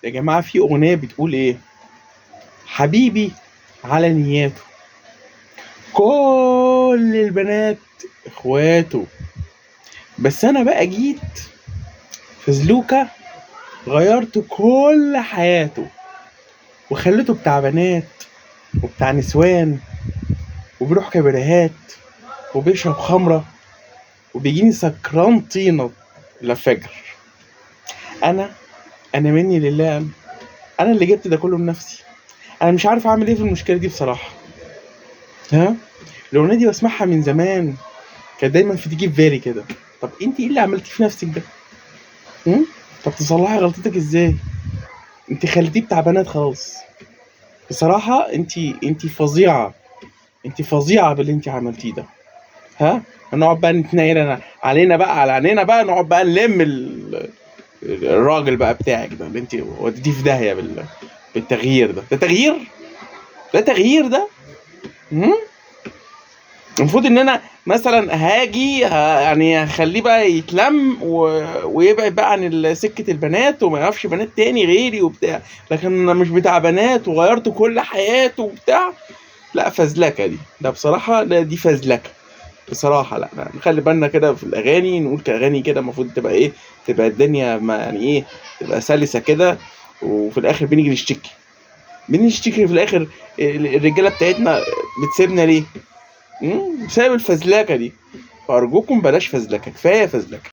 يا جماعة في اغنية بتقول ايه؟ حبيبي على نياته، كل البنات اخواته، بس انا بقى جيت فزلوكة غيرت كل حياته وخليته بتاع بنات وبتاع نسوان وبيروح كباريهات وبيشرب خمرة وبيجيني سكران طينة لفجر. انا مني لله، انا اللي جبت ده كله لنفسي. انا مش عارف اعمل ايه في المشكلة دي بصراحة. ها، الاغنية دي بسمعها من زمان، كانت دايما في تيجي في بالي كده. طب انت ايه اللي عملتيه في نفسك ده؟ طب تصلحي غلطتك ازاي؟ انت خليتيه بتاع بنات خالص. بصراحة انت فظيعة، انت فظيعة باللي انت عملتيه ده. ها، هنقعد بقى نتناير انا علينا بقى على عينينا بقى، نقعد بقى نلم الراجل بقى بتاعك ده اللي انت وديتيه في داهية بالتغيير ده. ده تغيير؟ ده تغيير ده؟ المفروض ان انا مثلا هاجي يعني هخليه بقى يتلم ويبعد بقى عن سكة البنات وما يعرفش بنات تاني غيري وبتاع، لكن انا مش بتاع بنات وغيرت كل حياته وبتاع. لا فزلكه دي، ده بصراحة لا دي فزلكه بصراحة. لا نخلي بالنا كده في الاغاني، نقول كاغاني كده المفروض تبقى ايه، تبقى الدنيا ما يعني ايه، تبقى سلسه كده، وفي الاخر بنيجي نشتكي، بنشتكي في الاخر الرجالة بتاعتنا بتسيبنا ليه؟ بسبب الفزلكه دي. فارجوكم بلاش فزلكه، كفاية فزلكه.